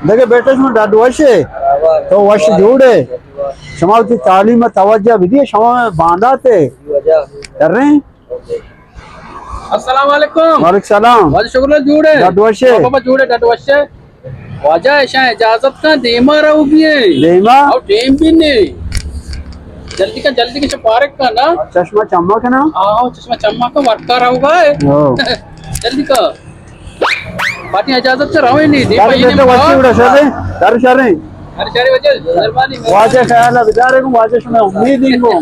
دگہ بیٹا شما ڈاڈ وش ئے؟ تو وش جوڑ ئے؟ شما وتی تعلیم ءَ توجہ بدئے، شما باندات ئے۔ کریں؟ السلام علیکم۔ وعلیکم السلام۔ واجہ شکر اللہ جوڑ ئے؟ ڈاڈ وش ئے؟ بابا جوڑ ئے، ڈاڈ وش ئے؟ واجہ ایشاں اجازت کن، دیما روگی ایں۔ دیما؟ او ٹیم بھی نہیں۔ جلدی کن، جلدی کن، پارک کن نا۔ چشمہ چما کنا؟ آؤ، چشمہ چما کن، ورکا رہوگا ہے۔ او۔ جلدی کن۔ پاٹی اجازت سے رویں نہیں، دیما بارے یہ بیٹا نہیں وشی اڑا شریں، در شریں۔ ارے شریں واجہ، مہربانی، مہربانی۔ واجہ خیال ہے، بیدار ہے، واجہ شما امید نہیں کو۔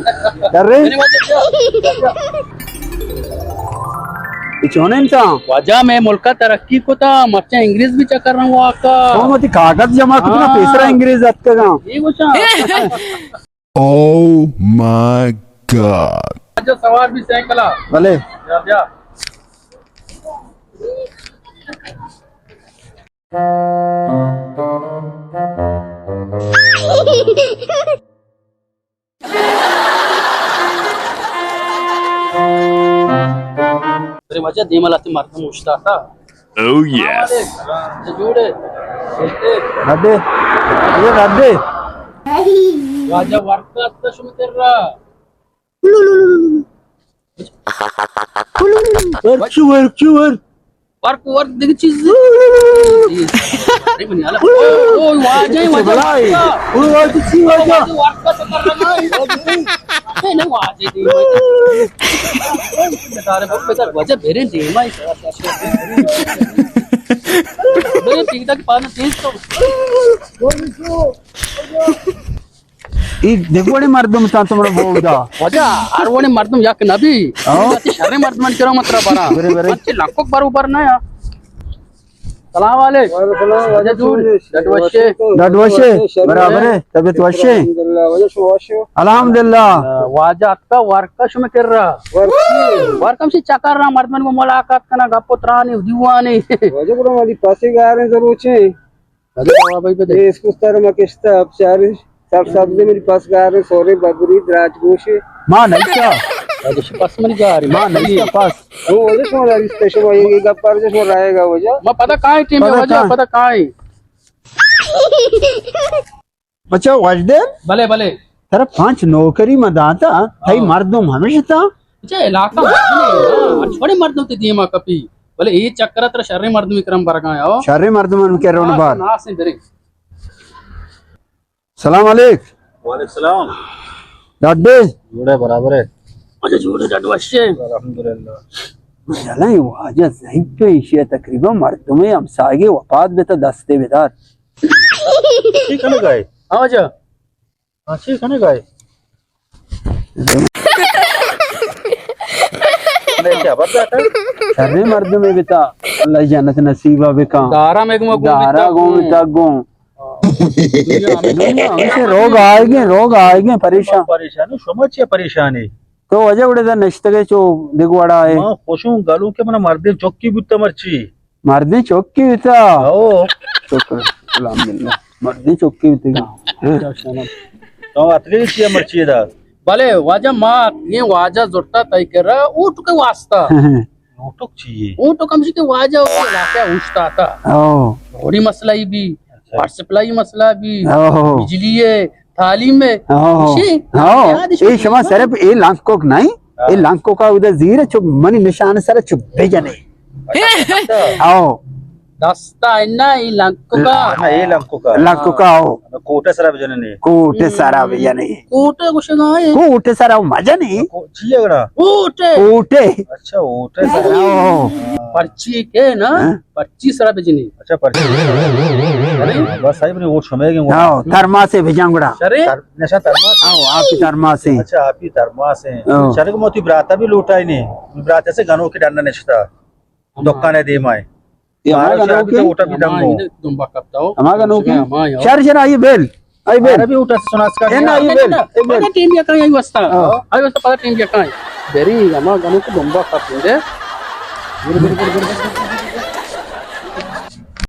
در رہے؟ اے چونیں انت؟ واجہ، مئے ملک ءَ ترقی کتا، مرچاں انگریز بھی چکر رہا ہوا کا۔ تو متی کاغذ جمع کتنا، ہاں۔ پیسرا انگریز اتکگا۔ یہ گوشاں۔ Oh my God۔ واجہ سوار بھی سائیکل آ۔ بلے۔ بیا، بیا۔ ارے واجہ، دیما لہتے مردم اوشتاتا۔ Oh yes۔ جوڑے۔ ردے۔ یہ ردے۔ واجہ ورک آتا شما تر را۔ ورک چی ورک چی ورک؟ ورک ورک دگہ چیز۔ ارے منی حالا۔ او، او، واجہ، واجہ، بلائے۔ ورک۔ او، واجہ، چی واجہ؟ واجہ ورک کا چکر لگا ہے۔ اے نہ واجہ دی۔ بیچارے بابا، بیچارے واجہ بیرے دیما ہی۔ بیرے ٹھیک ٹھاک پانا تیز تو۔ اے دگہ وڑیں مردم تاں تو من بودا۔ واجہ، ہر وڑیں مردم یک نبی۔ ہاں۔ شریں مردمانی کرا مترا برا۔ برے، برے۔ انچے لکوک بروبر نہ یا۔ سلام علیک۔ وعلیکم السلام۔ واجہ جوڑ۔ ڈڈ وشے۔ ڈڈ وشے۔ برابر ہے۔ طبیعت وشے۔ الحمدللہ۔ واجہ شما وشے؟ الحمدللہ۔ واجہ اتکا ورک شما کر رہا۔ ورک؟ ورک ہمشی چکر رہا، مردمانی کو ملاقات کنا، گپ و ترانی، دیوانی۔ واجہ گڑا مالی پاسے گاریں زروچیں۔ اگہ جواب ئی بدے۔ اے اسکوستر ما کشتا، اب چارے سب سبز، منی پاس گار، سورے بدری، دراج گوشے۔ ما نہیں کیا؟ اگہ شی پاس منی گار، ما نہیں کیا پاس۔ او، وجہ شما ریست شما، یہ گپ پر جو شما رائے گا وجہ۔ ما پتہ کائیں ٹیم پتہ واجہ، کائیں۔ پتہ کائیں۔ بچا وجدے؟ بلے، بلے۔ ترا پانچ نوکری ما داتا، تئی ہاں۔ مردم ہمیش تا؟ اچھا، علاقہ مردم ہے، ہاں، اچھا، بڑے مردم تے دیما کپی۔ بلے اے چکر ترا شریں مردمی کرم برگا ہے، ہو؟ شریں مردم ہم کرن بار۔ ناسیں برے۔ سلام علیک۔ وعلیکم السلام۔ ڈاڈے؟ جوڑے برابر ہے۔ اچھا، جوڑے ڈاڈو اچھے۔ الحمدللہ۔ یلا واجہ ضعیف ہے، ایشی تقریباً مردم ہمساہگے وفات بیتا دستے بدار۔ چی کنگا ہے؟ ہاں واجہ۔ ہاں، چی کنگا ہے؟ شریں مردمے بتا، اللہ جنت نصیبا بکن۔ دارا میں گوں دارا گوں بتا گوں۔ دنیا ہمیشہ روگ آئیگیں، روگ آئیگیں، پریشان۔ پریشان، شما چی پریشانی؟ تو واجہ اڑے دا نشتگے چو دگہ وڑا ہے۔ ما خوشوں گلوں کہ منا مردیں چکی بوتا مرچی۔ مردیں چکی بیتا۔ او۔ شکر، الحمدللہ۔ مردیں چکی بیتا۔ تو اتکے چی مرچی دا؟ بلے واجہ ما اتکیں واجہ زرتا تئی کرا اوٹک واسطہ۔ اوٹک چی ہے؟ اوٹک ہمشی کہ واجہ اوٹی علاقہ اوشتاتا۔ او۔ روڈی مسئلہ ہی بھی، اچھا۔ واٹر سپلائی مسئلہ بھی، او۔ بجلی ہے، تعلیم ہے۔ او۔ اے شما صرف اے لانکوک نہیں؟ اے لانکوکا ادا زیر چو منی نشان سر چو بجنے۔ او۔ دستا انا اے لانکوکا۔ اے لانکوکا۔ لانکوکا او۔ کوٹے سرا بجنے۔ کوٹے سرا بجنے۔ کوٹے گوشگا ہے۔ کوٹے سرا مجنے۔ چی اگڑا؟ کوٹے۔ کوٹے۔ اچھا، کوٹے سرا۔ او۔ پرچی کے نا؟ ہاں۔ پرچی سرا بجنی۔ اچھا، پرچی۔ بس صاحب نے ووٹ شمے گے۔ ہاں، ترماسے بجان گڑا۔ شرے؟ تر-، نشا ترماس۔ ہاں، آپ کی ترماسے۔ اچھا، آپ کی ترماسے۔ ہاں۔ شرے کو موتی براتا بھی لوٹا ہی نہیں۔ براتا سے گنو کے ڈنڈا نشتا۔ ہاں۔ دکان ہے دیما ہے۔ یہ ہمارا گنو کے؟ ووٹ بھی دنگو۔ دنبا کپتا ہو۔ ہمارا گنو کے؟ ہمارا۔ شر شر آئیے بیل۔ آئی بیل۔ عربی اوٹا سناس کا اے نا، آئی بیل، آئی بیل۔ پدا ٹیم بیا کائیں، آئی واسطہ۔ ہاں۔ آئی واسطہ پدا ٹیم بیا کائیں۔ بری، ہما گنو کو بمبا کپتن دے۔